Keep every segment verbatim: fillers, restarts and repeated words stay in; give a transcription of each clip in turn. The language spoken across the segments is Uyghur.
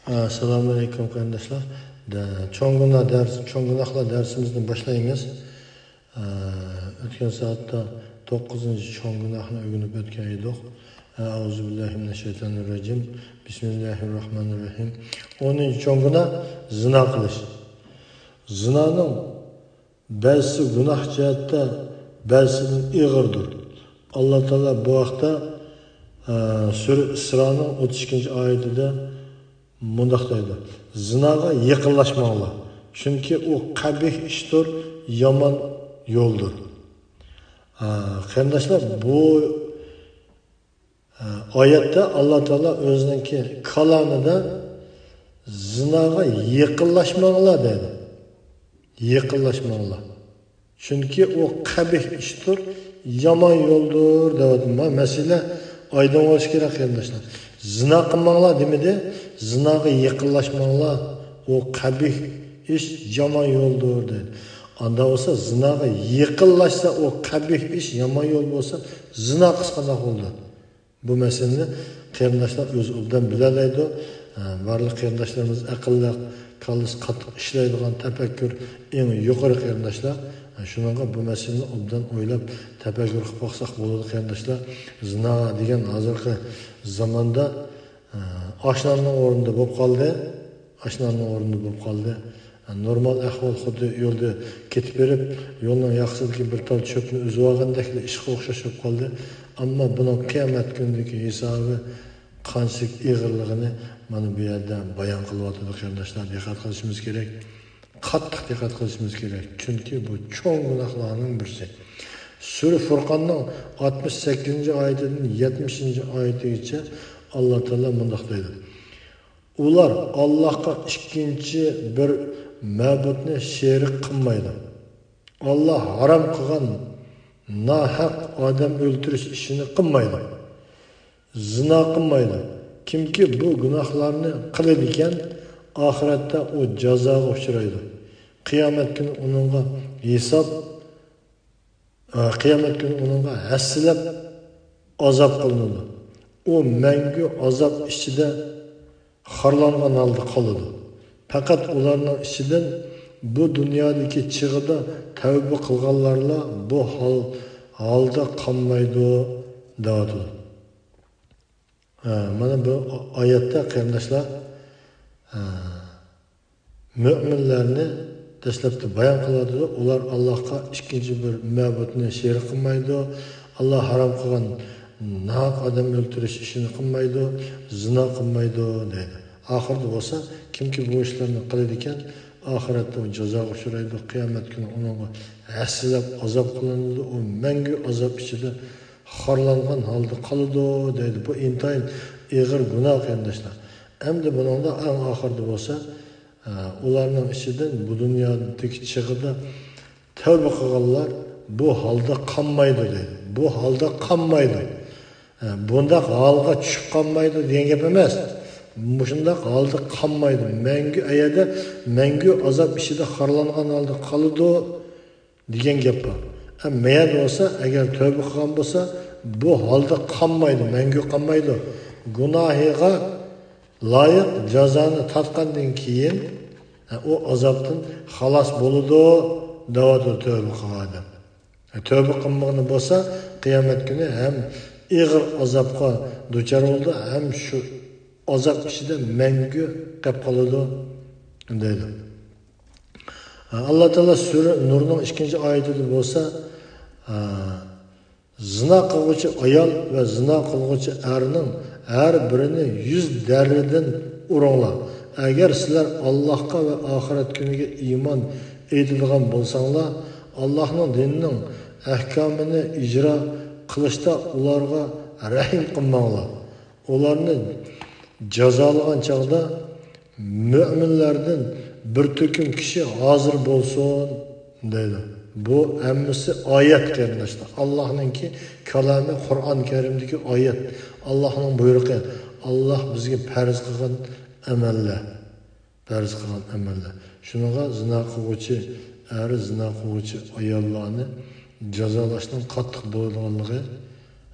ئەسسالامۇ ئەلەيكۇم، قېرىنداشلار. دە-، چوڭ گۇناھ دەرس، چوڭ گۇناھلار دەرسىمىزنى باشلايمىز. ئە، ئۆتكەن سائەتتە توققۇزىنچى چوڭ گۇناھنى ئۆگىنىپ ئۆتكەن ئىدۇق. ئە، ئەئۇزۇ بىللاھى مىنەششەيتانىر راجىم. بىسمىللاھىر راھمانىر راھىم. ئونىنچى چوڭ گۇناھ زىنا قىلىش. زىنانىڭ بەزىسى گۇناھ جەھەتتە بەزىسىدىن ئېغىردۇر. ئاللا تائالا بۇ ھەقتە، ئە، سۈرە ئىسرانىڭ ئوتتۇز ئىككىنچى ئايىتىدە مۇنداق دەيدۇ: «زىناغا يېقىنلاشماڭلار، چۈنكى ئۇ قەبىھ ئىشتۇر، يامان يولدۇر.» ئە، قېرىنداشلار، بۇ ئايەتتە ئاللا تائالا ئۆزىنىڭكى كالامىدا «زىناغا يېقىنلاشماڭلار» دەيدۇ. «يېقىنلاشماڭلار. چۈنكى ئۇ قەبىھ ئىشتۇر، يامان يولدۇر» دەۋاتىدۇ. ما مەسىلە ئايدىڭ بولۇشى كېرەك، قېرىنداشلار. زىنا قىلماڭلار دېمىدى، «زىناغا يېقىنلاشماڭلار، ئۇ قەبىھ ئىش، يامان يولدۇر» دەيدۇ. ئاندا بولسا زىناغا يېقىنلاشسا ئۇ قەبىھ ئىش، يامان يول بولسا زىنا قىلسا قانداق بولىدۇ؟ بۇ مەسىلىنى قېرىنداشلار ئۆزى ئوبدان بىلەلەيدۇ. ئە، بارلىق قېرىنداشلىرىمىز ئەقىللىق، كاللىسى قاتتىق ئىشلەيدىغان، تەپەككۇر ئېڭى يۇقىرى قېرىنداشلار. ئە، شۇنىڭغا بۇ مەسىلىنى ئوبدان ئويلاپ، تەپەككۇر قىلىپ باقساق بولىدۇ، قېرىنداشلار. زىنا دېگەن ھازىرقى زاماندا، ئە، ئاشناننىڭ ئورنىدا بولۇپ قالدى. ئاشناننىڭ ئورنىدا بولۇپ قالدى. نورمال ئەھۋال خۇددى يولدا كېتىپ بېرىپ، يولنىڭ ياقىسىدىكى بىر تال چۆپنى ئۈزۈۋالغاندەكلا ئىشقا ئوخشاش بولۇپ قالدى. ئەمما بۇنىڭ قىيامەت كۈنىدىكى ھېسابى قانچىلىك ئېغىرلىقىنى مانا بۇ يەردە بايان قىلىۋاتىدۇ، قېرىنداشلار. دىققەت قىلىشىمىز كېرەك. قاتتىق دىققەت قىلىشىمىز كېرەك. چۈنكى بۇ چوڭ گۇناھلارنىڭ بىرسى. سۈرە فۇرقاننىڭ ئاتمىش سەككىزىنچى ئايىتىدىن يەتمىشىنچى ئايىتىگىچە ئاللا تائالا مۇنداق دەيدۇ: «ئۇلار ئاللاھقا ئىككىنچى بىر مەبۇدنى شېرىك قىلمايدۇ. ئاللاھ ھارام قىلغان ناھەق ئادەم ئۆلتۈرۈش ئىشىنى قىلمايدۇ. زىنا قىلمايدۇ. كىمكى بۇ گۇناھلارنى قىلىدىكەن، ئاخىرەتتە ئۇ جازاغا ئۇچرايدۇ. قىيامەت كۈنى ئۇنىڭغا ھېساب، ئە، قىيامەت كۈنى ئۇنىڭغا ھەسسىلەپ ئازاب قىلىنىدۇ. ئۇ مەڭگۈ ئازاب ئىچىدە خارلانغان ھالدا قالىدۇ. پەقەت ئۇلارنىڭ ئىچىدىن بۇ دۇنيادىكى چېغىدا تەۋبە قىلغانلارلا بۇ ھال، ھالدا قالمايدۇ» دەۋاتىدۇ. ھە، مانا بۇ ئايەتتە، قېرىنداشلار، ھە، مۆمىنلەرنى دەسلەپتە بايان قىلىۋاتىدۇ. ئۇلار ئاللاھقا ئىككىنچى بىر مەبۇدنى شېرىك قىلمايدۇ. ئاللاھ ھارام قىلغان ناھەق ئادەم ئۆلتۈرۈش ئىشىنى قىلمايدۇ، زىنا قىلمايدۇ دەيدۇ. ئاخىرىدا بولسا، كىمكى بۇ ئىشلارنى قىلىدىكەن، ئاخىرەتتە ئۇ جازاغا ئۇچرايدۇ. قىيامەت كۈنى ئۇنىڭغا ھەسسىلەپ ئازاب قىلىنىدۇ. ئۇ مەڭگۈ ئازاب ئىچىدە خارلانغان ھالدا قالىدۇ دەيدۇ. بۇ ئىنتايىن ئېغىر گۇناھ، قېرىنداشلار. ئەمدى بۇنىڭدا ئەڭ ئاخىرىدا بولسا، ئە، ئۇلارنىڭ ئىچىدىن بۇ دۇنيادىكى چېغىدا تەۋبە قىلغانلار بۇ ھالدا قالمايدۇ دەيدۇ. بۇ ھالدا قالمايدۇ. ئە، بۇنداق ھالغا چۈشۈپ قالمايدۇ دېگەن گەپ ئەمەس. مۇشۇنداق ھالدا قالمايدۇ. مەڭگۈ ئەيەدە، مەڭگۈ ئازاب ئىچىدە خارلانغان ھالدا قالىدۇ دېگەن گەپ بار. ئە، مەيەردە بولسا، ئەگەر تەۋبە قىلغان بولسا، بۇ ھالدا قالمايدۇ، مەڭگۈ قالمايدۇ. گۇناھىغا لايىق جازانى تارتقاندىن كېيىن، ئە، ئۇ ئازابتىن خالاس بولىدۇ، دەۋاتىدۇ تەۋبە قىلغان ئادەم. ئە، تەۋبە قىلمىغىنى بولسا، قىيامەت كۈنى ھەم ئېغىر ئازابقا دۇچار بولىدۇ، ھەم شۇ ئازاب ئىچىدە مەڭگۈ قېلىپ قالىدۇ، دەيدۇ. ئاللا تائالا سۈرە نۇرنىڭ ئىككىنچى ئايىتىدە بولسا، زىنا قىلغۇچى ئايال ۋە زىنا قىلغۇچى ئەرنىڭ ھەر بىرىنى يۈز دەررىدىن ئۇرۇڭلار. ئەگەر سىلەر ئاللاھقا ۋە ئاخىرەت كۈنىگە ئىمان ئېيتىدىغان بولساڭلار، ئاللاھنىڭ دىنىنىڭ ئەھكامىنى ئىجرا قىلىشتا ئۇلارغا رەھىم قىلماڭلار. ئۇلارنى جازالىغان چاغدا مۆمىنلەردىن بىر تۆكۈم كىشى ھازىر بولسۇن، دەيدۇ. بۇ ھەممىسى ئايەت، قېرىنداشلار. ئاللاھنىڭكى كالامى، قۇرئان كەرىمدىكى ئايەت. ئاللاھنىڭ بۇيرۇقى. ئاللاھ بىزگە پەرز قىلغان ئەمەللەر. پەرز قىلغان ئەمەللەر. شۇنىڭغا زىنا قىلغۇچى ئەر، زىنا قىلغۇچى ئاياللارنى جازالاشنىڭ قاتتىق بولىدىغانلىقى،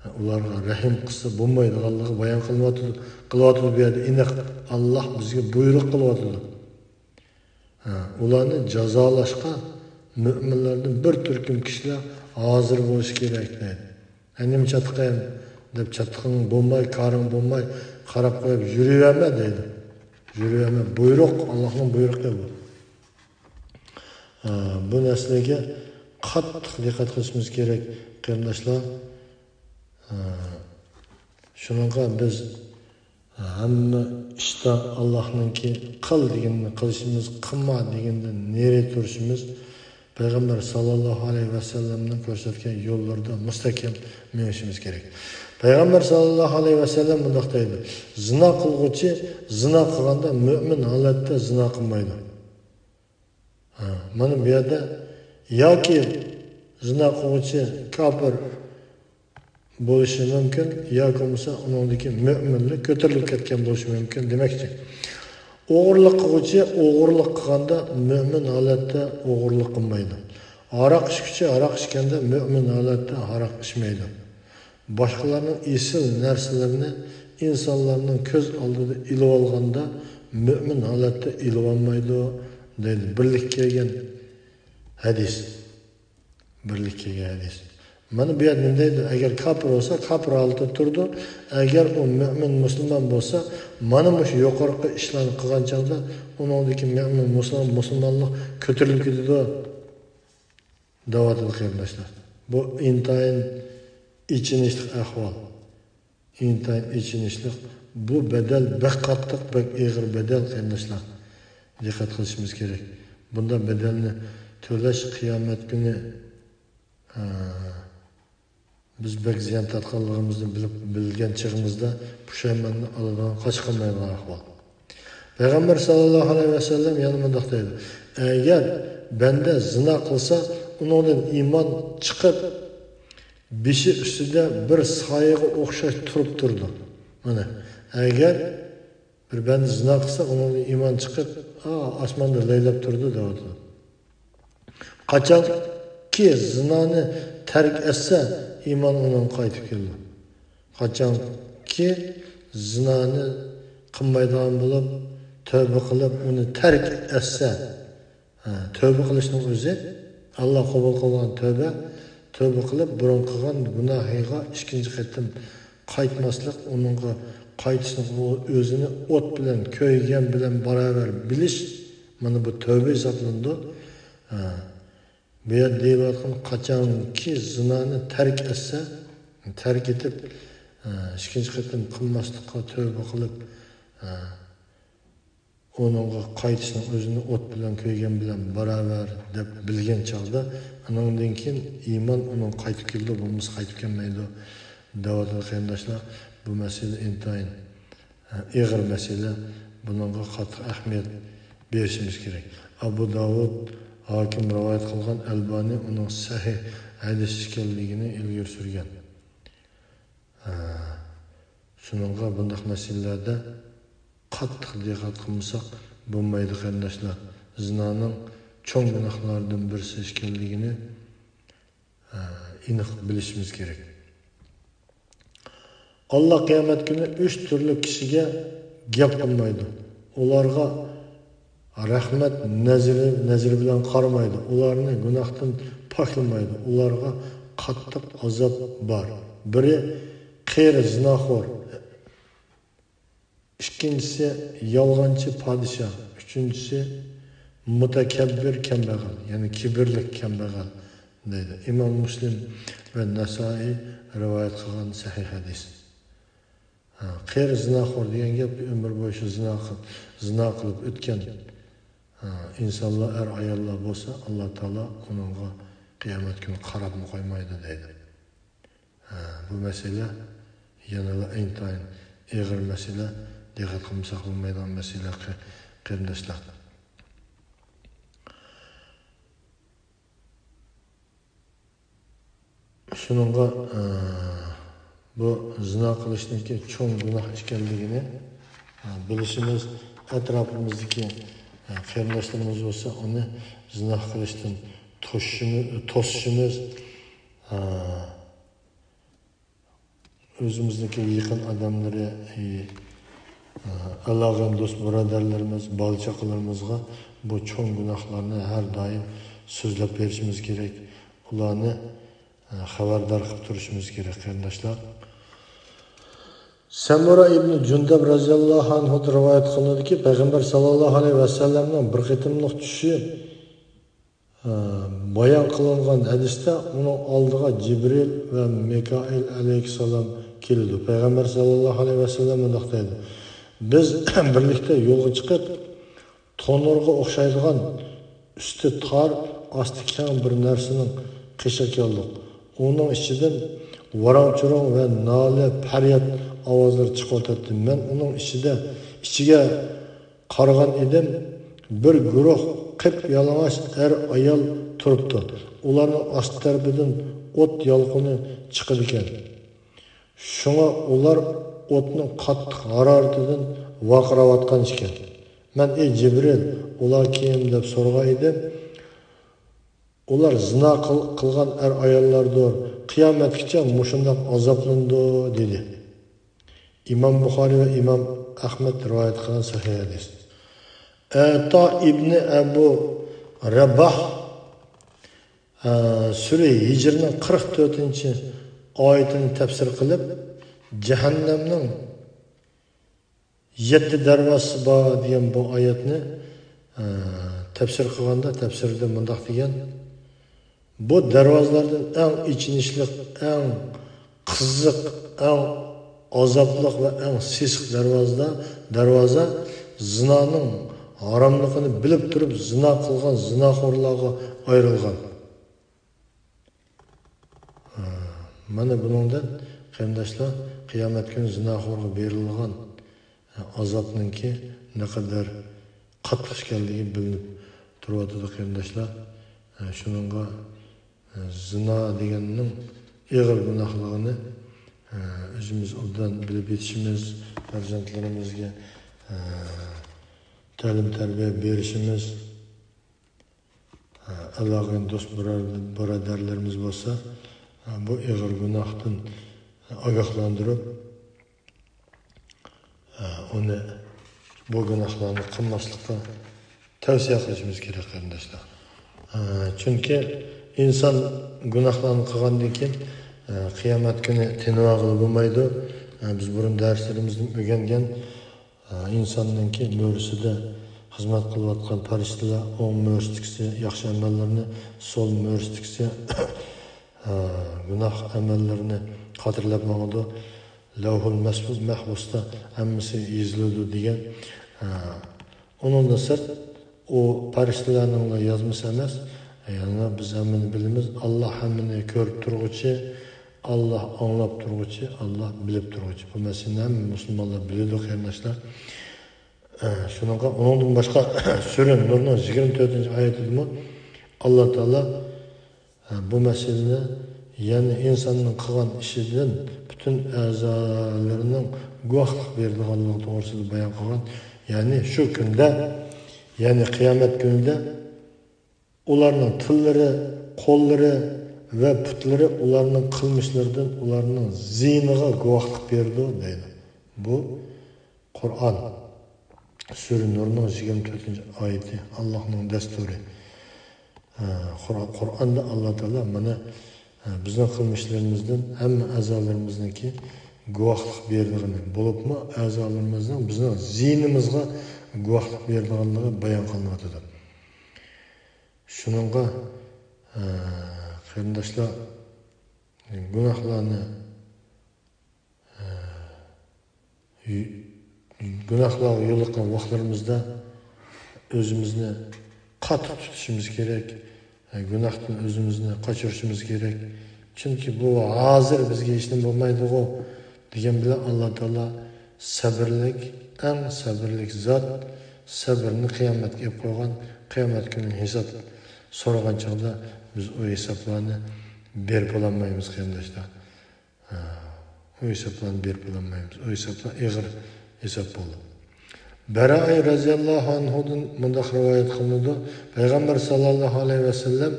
ئۇلارغا رەھىم قىلسا بولمايدىغانلىقى بايان قىلىنىۋاتىدۇ، قىلىۋاتىدۇ بۇ يەردە ئېنىق. ئاللاھ بىزگە بۇيرۇق قىلىۋاتىدۇ. ھە، ئۇلارنى جازالاشقا مۆمىنلەردىن بىر تۈركۈم كىشىلەر ھازىر بولۇشى كېرەك دەيدۇ. ھە، نېمە چاتىقىم دەپ، چاتىقىڭ بولماي، كارىڭ بولماي قاراپ قويۇپ يۈرۈۋەرمە دەيدۇ. يۈرۈۋەرمە، بۇيرۇق، ئاللاھنىڭ بۇيرۇقى بۇ. ھە، بۇ نەرسىلەرگە قاتتىق دىققەت قىلىشىمىز كېرەك، قېرىنداشلار. ھە، شۇنىڭغا بىز ھەممە ئىشتا ئاللاھنىڭكى قىل دېگىنىنى قىلىشىمىز، قىلما دېگىنىدىن نېرى تۇرۇشىمىز، پەيغەمبەر ساللاللاھۇ ئەلەيھى ۋەسەللەمنىڭ كۆرسەتكەن يوللىرىدا مۇستەھكەم مېڭىشىمىز كېرەك. پەيغەمبەر ساللاللاھۇ ئەلەيھى ۋەسەللەم مۇنداق دەيدۇ: زىنا قىلغۇچى زىنا قىلغاندا مۆمىن ھالەتتە زىنا قىلمايدۇ. ھە، مانا بۇ يەردە ياكى زىنا قىلغۇچى كاپىر بولۇشى مۇمكىن، ياكى بولمىسا ئۇنىڭدىكى مۆمىنلىك كۆتۈرۈلۈپ كەتكەن بولۇشى مۇمكىن دېمەكچى. ئوغرىلىق قىلغۇچى ئوغرىلىق قىلغاندا مۆمىن ھالەتتە ئوغرىلىق قىلمايدۇ. ھاراق ئىچكۈچى ھاراق ئىچكەندە مۆمىن ھالەتتە ھاراق ئىچمەيدۇ. باشقىلارنىڭ ئېسىل نەرسىلىرىنى ئىنسانلارنىڭ كۆز ئالدىدا ئېلىۋالغاندا مۆمىن ھالەتتە ئېلىۋالمايدۇ دەيدۇ. بىرلىككە كەلگەن ھەدىس. بىرلىككە كەلگەن ھەدىس. مانا بۇ يەردە نېمە دەيدۇ؟ ئەگەر كاپىر بولسا، كاپىر ھالىتىدە تۇرىدۇ. ئەگەر ئۇ مۆمىن مۇسۇلمان بولسا، مانا مۇشۇ يۇقىرىقى ئىشلارنى قىلغان چاغدا ئۇنىڭدىكى مۆمىن مۇسۇلمان، مۇسۇلمانلىق كۆتۈرۈلۈپ كېتىدۇ دەۋاتىدۇ، قېرىنداشلار. بۇ ئىنتايىن ئېچىنىشلىق ئەھۋال. ئىنتايىن ئېچىنىشلىق. بۇ بەدەل بەك قاتتىق، بەك ئېغىر بەدەل، قېرىنداشلار. دىققەت قىلىشىمىز كېرەك. بۇنداق بەدەلنى تۆلەش قىيامەت كۈنى، ئە، بىز بەك زىيان تارتقانلىقىمىزنى بىلىپ، بىلگەن چېغىمىزدا پۇشايماننى ئالىدىغان، قاچا قىلمايدىغان ئەھۋال. پەيغەمبەر ساللاللاھۇ ئەلەيھى ۋەسەللەم يەنە مۇنداق دەيدۇ: ئەگەر بەندە زىنا قىلسا، ئۇنىڭدىن ئىمان چىقىپ، بېشى ئۈستىدە بىر سايىغا ئوخشاش تۇرۇپ تۇرىدۇ. مانا، ئەگەر بىر بەندە زىنا قىلسا، ئۇنىڭدىن ئىمان چىقىپ، ئا، ئاسماندا لەيلەپ تۇرىدۇ دەۋاتىدۇ. قاچانكى زىنانى تەرك ئەتسە، ئىمان ئۇنىڭغا قايتىپ كېلىدۇ. قاچانكى زىنانى قىلمايدىغان بولۇپ، تەۋبە قىلىپ، ئۇنى تەرك ئەتسە، ھە، تەۋبە قىلىشنىڭ ئۆزى، ئاللا قوبۇل قىلغان تەۋبە، تەۋبە قىلىپ، بۇرۇن قىلغان گۇناھىغا ئىككىنچى قېتىم قايتماسلىق، ئۇنىڭغا قايتىشنىڭ ئۇ ئۆزىنى ئوت بىلەن، كۆيگەن بىلەن باراۋەر بىلىش، مانا بۇ تەۋبە ھېسابلىنىدۇ. ھە. بۇ يەردە دېيىلىۋاتقان، قاچانكى زىنانى تەرك ئەتسە، تەرك ئېتىپ، ئىككىنچى قېتىم قىلماسلىققا تەۋبە قىلىپ، ئۇنىڭغا قايتىشنىڭ ئۆزىنى ئوت بىلەن كۆيگەن بىلەن باراۋەر دەپ بىلگەن چاغدا، ئۇنىڭدىن كېيىن ئىمان ئۇنىڭغا قايتىپ كېلىدۇ، بولمىسا قايتىپ كەلمەيدۇ، دەۋاتىدۇ، قېرىنداشلار. بۇ مەسىلە ئىنتايىن ئېغىر مەسىلە، بۇنىڭغا قاتتىق ئەھمىيەت بېرىشىمىز كېرەك. ئابۇ داۋۇد، ھاكىم رىۋايەت قىلغان، ئەلبانى ئۇنىڭ سەھىھ ھەدىس ئىكەنلىكىنى ئىلگىرى سۈرگەن. ھە، شۇنىڭغا بۇنداق مەسىلىلەردە قاتتىق دىققەت قىلمىساق بولمايدۇ، قېرىنداشلار. زىنانىڭ چوڭ گۇناھلاردىن بىرسى ئىكەنلىكىنى ئېنىق بىلىشىمىز كېرەك. ئاللا قىيامەت كۈنى ئۈچ تۈرلۈك كىشىگە گەپ قىلمايدۇ. ئۇلارغا رەھمەت نەزىرى، نەزىرى بىلەن قارىمايدۇ. ئۇلارنى گۇناھتىن پاكلىمايدۇ. ئۇلارغا قاتتىق ئازاب بار. بىرى قېرى زىناخور. ئىككىنچىسى يالغانچى پادىشاھ، ئۈچىنچىسى مۇتەكەببىر كەمبەغەل، يەنى كىبىرلىك كەمبەغەل دەيدۇ. ئىمام مۇسلىم ۋە نەسائىي رىۋايەت قىلغان سەھىھ ھەدىس. ھە، قېرى زىناخور دېگەن گەپ، ئۆمۈر بويى شۇ زىنا قىل-، زىنا قىلىپ ئۆتكەن، ھە، ئىنسانلار، ئەر-ئاياللار بولسا، ئاللا تائالا ئۇنىڭغا قىيامەت كۈنى قاراپمۇ قويمايدۇ دەيدۇ. ھە، بۇ مەسىلە يەنىلا ئىنتايىن ئېغىر مەسىلە، دىققەت قىلمىساق بولمايدىغان مەسىلە، قېرىنداشلار. شۇنىڭغا، ئە، بۇ زىنا قىلىشنىڭكى چوڭ گۇناھ ئىكەنلىكىنى، ئە، بىلىشىمىز، ئەتراپىمىزدىكى، ئە، قېرىنداشلىرىمىز بولسا ئۇنى زىنا قىلىشتىن توسۇشىمىز، توسۇشىمىز، ئە، ئۆزىمىزنىڭكى يېقىن ئادەملىرى، ئى، ئالاقىدار دوست بۇرادەرلىرىمىز، بالا چاقىلىرىمىزغا بۇ چوڭ گۇناھلارنى ھەر دائىم سۆزلەپ بېرىشىمىز كېرەك. ئۇلارنى، ئە، خەۋەردار قىلىپ تۇرۇشىمىز كېرەك، قېرىنداشلار. سەمۇرا ئىبنى جۇندەب رەزىياللاھۇ ئەنھۇدىن رىۋايەت قىلىنىدۇكى، پەيغەمبەر ساللاللاھۇ ئەلەيھى ۋەسەللەمنىڭ بىر قېتىملىق چۈشى، ئە، بايان قىلىنغان ھەدىستە ئۇنىڭ ئالدىغا جىبرىل ۋە مىكائىل ئەلەيھىسسالام كېلىدۇ. پەيغەمبەر ساللاللاھۇ ئەلەيھى ۋەسەللەم مۇنداق دەيدۇ: بىز بىرلىكتە يولغا چىقىپ، تونۇرغا ئوخشايدىغان ئۈستى تار، ئاستى كەڭ بىر نەرسىنىڭ قېشىغا كەلدۇق. ئۇنىڭ ئىچىدىن ۋاراڭ-چۇرۇڭ ۋە نالە-پەرياد ئاۋازلىرى چىقىۋاتاتتى. مەن ئۇنىڭ ئىچىدە، ئىچىگە قارىغان ئىدىم. بىر گۇرۇھ قىپيالىڭاچ ئەر-ئايال تۇرۇپتۇ. ئۇلارنىڭ ئاستى تەرىپىدىن ئوت يالقۇنى چىقىدىكەن. شۇڭا ئۇلار ئوتنىڭ قاتتىق ھارارىتىدىن ۋارقىراۋاتقان ئىكەن. مەن: «ئەي جىبرىل، ئۇلار كىم؟» دەپ سورىغان ئىدىم. «ئۇلار زىنا قىل-، قىلغان ئەر-ئاياللاردۇر، قىيامەتكىچە مۇشۇنداق ئازابلىنىدۇ» دېدى. ئىمام بۇخارىي ۋە ئىمام ئەخمەت رىۋايەت قىلغان سەھىھ ھەدىس. ئەتا ئىبنى ئەبۇ رەباھ، ئە، سۈرە ھىجرنىڭ قىرىق تۆتىنچى ئايىتىنى تەپسىر قىلىپ، جەھەننەمنىڭ يەتتە دەرۋازىسى بار دېگەن بۇ ئايەتنى، ئە، تەپسىر قىلغاندا، تەپسىرىدە مۇنداق دېگەن: بۇ دەرۋازىلاردىن ئەڭ ئېچىنىشلىق، ئەڭ قىزىق، ئەڭ ئازابلىق ۋە ئەڭ سېسىق دەرۋازىدا، دەرۋازا زىنانىڭ ھاراملىقىنى بىلىپ تۇرۇپ زىنا قىلغان زىناخورلارغا ئايرىلغان. مانا بۇنىڭدىن، قېرىنداشلار، قىيامەت كۈنى زىناخورغا بېرىلغان ئازابنىڭكى نەقەدەر قاتتىق ئىكەنلىكى بىلىنىپ تۇرۇۋاتىدۇ، قېرىنداشلار. شۇنىڭغا زىنا دېگەننىڭ ئېغىر گۇناھلىقىنى ئۆزىمىز ئوبدان بىلىپ يېتىشىمىز، پەرزەنتلىرىمىزگە تەلىم-تەربىيە بېرىشىمىز، ئالاقىدار دوست بۇرادەرلىرىمىز بولسا، بۇ ئېغىر گۇناھتىن ئاگاھلاندۇرۇپ، ئۇنى بۇ گۇناھلارنى قىلماسلىققا تەۋسىيە قىلىشىمىز كېرەك، قېرىنداشلار. چۈنكى ئىنسان گۇناھلارنى قىلغاندىن كېيىن، قىيامەت كۈنى تىنىۋالغىلى بولمايدۇ. بىز بۇرۇن دەرسلىرىمىزدىن ئۆگەنگەن، ئىنساننىڭكى مۈرىسىدە خىزمەت قىلىۋاتقان پەرىشتىلەر ئوڭ مۈرىسىدىكىسى ياخشى ئەمەللىرىنى، سول مۈرىسىدىكىسى گۇناھ ئەمەللىرىنى خاتىرىلەپ ماڭىدۇ. لەۋھۇل مەھفۇزدا ھەممىسى يېزىلىدۇ دېگەن. ئۇنىڭدىن سىرت، ئۇ پەرىشتىلەرنىڭلا يازمىسى ئەمەس، يەنى بىز ھەممىنى بىلىمىز، ئاللا ھەممىنى كۆرۈپ تۇرغۇچى، ئاللا ئاڭلاپ تۇرغۇچى، ئاللا بىلىپ تۇرغۇچى. بۇ مەسىلىنى ھەممە مۇسۇلمانلار بىلىدۇ، قېرىنداشلار. شۇنىڭغا ئۇنىڭدىن باشقا سۈرە نۇرنىڭ يىگىرمە تۆتىنچى ئايىتىدىمۇ ئاللا تائالا بۇ مەسىلىنى، يەنى ئىنساننىڭ قىلغان ئىشىدىن پۈتۈن ئەزالىرىنىڭ گۇۋاھلىق بېرىدىغانلىقى توغرىسىدا بايان قىلغان. يەنى شۇ كۈندە، يەنى قىيامەت كۈنىدە ئۇلارنىڭ تىللىرى، قوللىرى ۋە پۇتلىرى ئۇلارنىڭ قىلمىشلىرىدىن ئۇلارنىڭ زىيىنىغا گۇۋاھلىق بېرىدۇ، دەيدۇ. بۇ قۇرئان، سۈرە نۇرنىڭ يىگىرمە تۆتىنچى ئايىتى، ئاللاھنىڭ دەستۇرى. ئە، قۇر-، قۇرئاندا ئاللا تائالا مانا، ئە، بىزنىڭ قىلمىشلىرىمىزدىن ھەممە ئەزالىرىمىزنىڭكى گۇۋاھلىق بېرىدىغىنى، بولۇپمۇ ئەزالىرىمىزنىڭ بىزنىڭ زىيىنىمىزغا گۇۋاھلىق بېرىدىغانلىقى بايان قىلىنىۋاتىدۇ. شۇنىڭغا، ئە، قېرىنداشلار، گۇناھلارنى، ئە، يۈ-، گۇناھلارغا يولۇققان ۋاقىتلىرىمىزدا ئۆزىمىزنى قاتتىق تۇتۇشىمىز كېرەك. ئە، گۇناھتىن ئۆزىمىزنى قاچۇرۇشىمىز كېرەك. چۈنكى بۇ ھازىر بىزگە ھېچنېمە بولمايدىغۇ دېگەن بىلەن ئاللا تائالا سەبرلىك، ئەڭ سەبرلىك زات، سەبرنى قىيامەتكە ئېلىپ قويغان، قىيامەت كۈنى ھېساب سورىغان چاغدا بىز ئۇ ھېسابلارنى بېرىپ بولالمايمىز، قېرىنداشلار. ھە، ئۇ ھېسابلارنى بېرىپ بولالمايمىز. ئۇ ھېسابلار ئېغىر ھېساب بولىدۇ. بەرائە رەزىياللاھۇ ئەنھۇدىن مۇنداق رىۋايەت قىلىنىدۇ: پەيغەمبەر ساللاللاھۇ ئەلەيھى ۋەسەللەم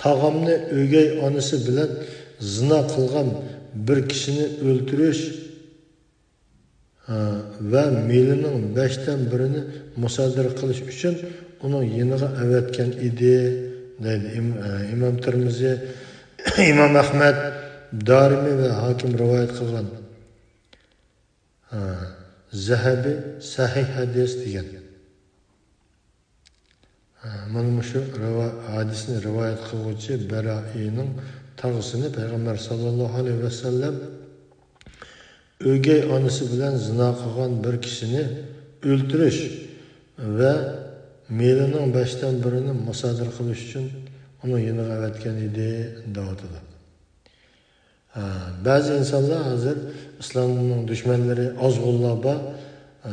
تاغامنى ئۆگەي ئانىسى بىلەن زىنا قىلغان بىر كىشىنى ئۆلتۈرۈش، ھە، ۋە مېلىنىڭ بەشتىن بىرىنى مۇسادىرە قىلىش ئۈچۈن ئۇنىڭ يېنىغا ئەۋەتكەن ئىدى، دەيدۇ. ئىم-، ئىمام تىرمىزى، ئىمام ئەھمەد، دارىمى ۋە ھاكىم رىۋايەت قىلغان. ھە، زەھەبى سەھىھ ھەدىس دېگەن. ھە، مانا مۇشۇ رىۋا-، ھەدىسنى رىۋايەت قىلغۇچى بەرائىنىڭ تاغىسىنى پەيغەمبەر ساللاللاھۇ ئەلەيھى ۋەسەللەم ئۆگەي ئانىسى بىلەن زىنا قىلغان بىر كىشىنى ئۆلتۈرۈش ۋە مېلىنىڭ بەشتىن بىرىنى مۇسادىرە قىلىش ئۈچۈن ئۇنىڭ يېنىغا ئەۋەتكەن ئىدى، دەۋاتىدۇ. ھە، بەزى ئىنسانلار ھازىر ئىسلامنىڭ دۈشمەنلىرى ئازغۇنلار بار. ھە،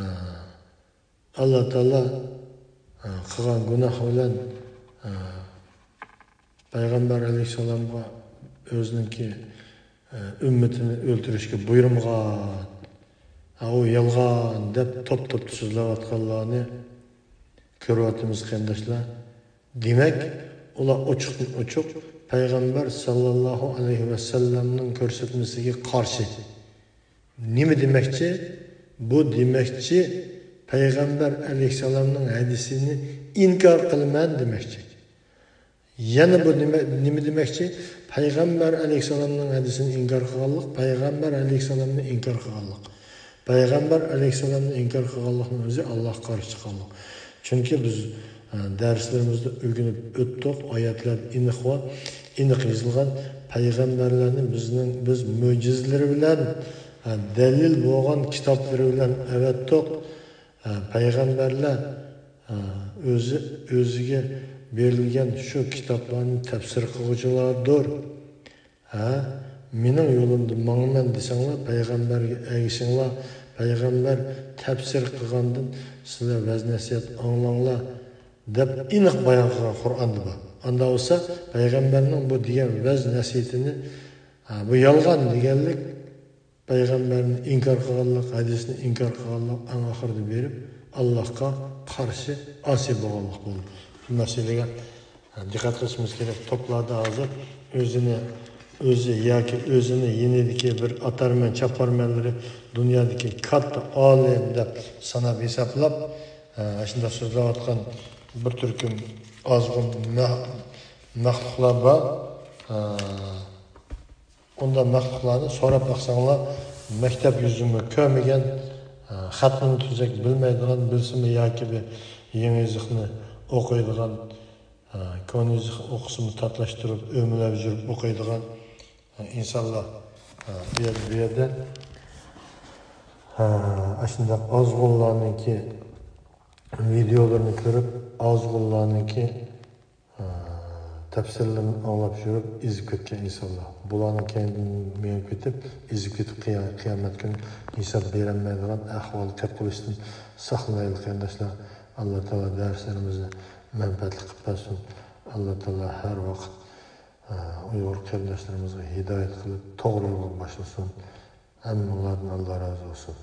ئاللا تائالا، ھە، قىلغان گۇناھ بىلەن، ھە، پەيغەمبەر ئەلەيھىسسالامغا ئۆزىنىڭكى، ھە، ئۈممىتىنى ئۆلتۈرۈشكە بۇيرۇمىغان. ھە، ئۇ يالغان دەپ توپ-توپتا سۆزلەۋاتقانلارنى كۆرۈۋاتىمىز، قېرىنداشلار. دېمەك، ئۇلار ئوچۇقتىن-ئوچۇق پەيغەمبەر ساللاللاھۇ ئەلەيھى ۋەسەللەمنىڭ كۆرسەتمىسىگە قارشى. نېمە دېمەكچى؟ بۇ دېمەكچى، پەيغەمبەر ئەلەيھىسسالامنىڭ ھەدىسىنى ئىنكار قىلىمەن دېمەكچى. يەنە بۇ نېمە، نېمە دېمەكچى؟ پەيغەمبەر ئەلەيھىسسالامنىڭ ھەدىسىنى ئىنكار قىلغانلىق، پەيغەمبەر ئەلەيھىسسالامنى ئىنكار قىلغانلىق. پەيغەمبەر ئەلەيھىسسالامنى ئىنكار قىلغانلىقنىڭ ئۆزى ئاللاھقا قارشى چىققانلىق. چۈنكى بىز، ئە، دەرسلىرىمىزدە ئۆگىنىپ ئۆتتۇق، ئايەتلەردە ئېنىق بار، ئېنىق يېزىلغان. پەيغەمبەرلەرنى بىزنىڭ، بىز مۆجىزىلىرى بىلەن، ئە، دەلىل بولغان كىتابلىرى بىلەن ئەۋەتتۇق. ھە، پەيغەمبەرلەر، ھە، ئۆزى، ئۆزىگە بېرىلگەن شۇ كىتابلارنى تەپسىر قىلغۇچىلاردۇر. ھە، مېنىڭ يولۇمدا ماڭىمەن دېسەڭلار، پەيغەمبەرگە ئەگىشىڭلار، پەيغەمبەر تەپسىر قىلغاندىن سىلەر ۋەز-نەسىھەت ئاڭلاڭلار، دەپ ئېنىق بايان قىلغان قۇرئاندا بار. ئاندا بولسا پەيغەمبەرنىڭ بۇ دېگەن ۋەز-نەسىھىتىنى، ھە، بۇ يالغان دېگەنلىك، پەيغەمبەرنى ئىنكار قىلغانلىق، ھەدىسنى ئىنكار قىلغانلىق، ئەڭ ئاخىرىدا بېرىپ ئاللاھقا قارشى، ئاسىي بولغانلىق بولىدۇ. بۇ مەسىلىگە دىققەت قىلىشىمىز كېرەك. توپلاردا ھازىر ئۆزىنى، ئۆزى ياكى ئۆزىنى يېنىدىكى بىر ئاتارمەن، چاپارمەنلىرى دۇنيادىكى كاتتا ئالىم دەپ ساناپ ھېسابلاپ، ئە، شۇنداق سۆزلەۋاتقان بىر تۈركۈم ئازغۇن مەخ-، مەخلۇقلار بار. ئە، ئۇنداق مەخلۇقلارنى سوراپ باقساڭلار، مەكتەپ يۈزىمۇ كۆرمىگەن، خەتنىمۇ تۈزەك بىلمەيدىغان، بىلسىمۇ ياكى بىر يېڭى يېزىقنى ئوقۇيدىغان، كونا يېزىق ئوقۇسىمۇ تاتلاشتۇرۇپ، ئۆمىلەپ يۈرۈپ ئوقۇيدىغان ئىنسانلار بۇ يەردە، بۇ يەردە ئاشۇنداق ئازغۇنلارنىڭكى ۋىدېئولىرىنى كۆرۈپ، ئازغۇنلارنىڭكى تەپسىرلىرىنى ئاڭلاپ يۈرۈپ ئېزىپ كەتكەن ئىنسانلار. بۇلارنىڭ كەينىدىن مېڭىپ كېتىپ، ئېزىپ كېتىپ، قىيا-، قىيامەت كۈنى ھېساب بېرەلمەيدىغان ئەھۋالغا كەپ قېلىشتىن ساقلىنايلى، قېرىنداشلار. ئاللا تائالا دەرسلىرىمىزنى مەنپەئەتلىك قىلىپ بەرسۇن. ئاللا تائالا ھەر ۋاقىت، ئە، ئۇيغۇر قېرىنداشلىرىمىزغا ھىدايەت قىلىپ، توغرا يولغا باشلىسۇن. ھەممىڭلاردىن ئاللا رازى بولسۇن.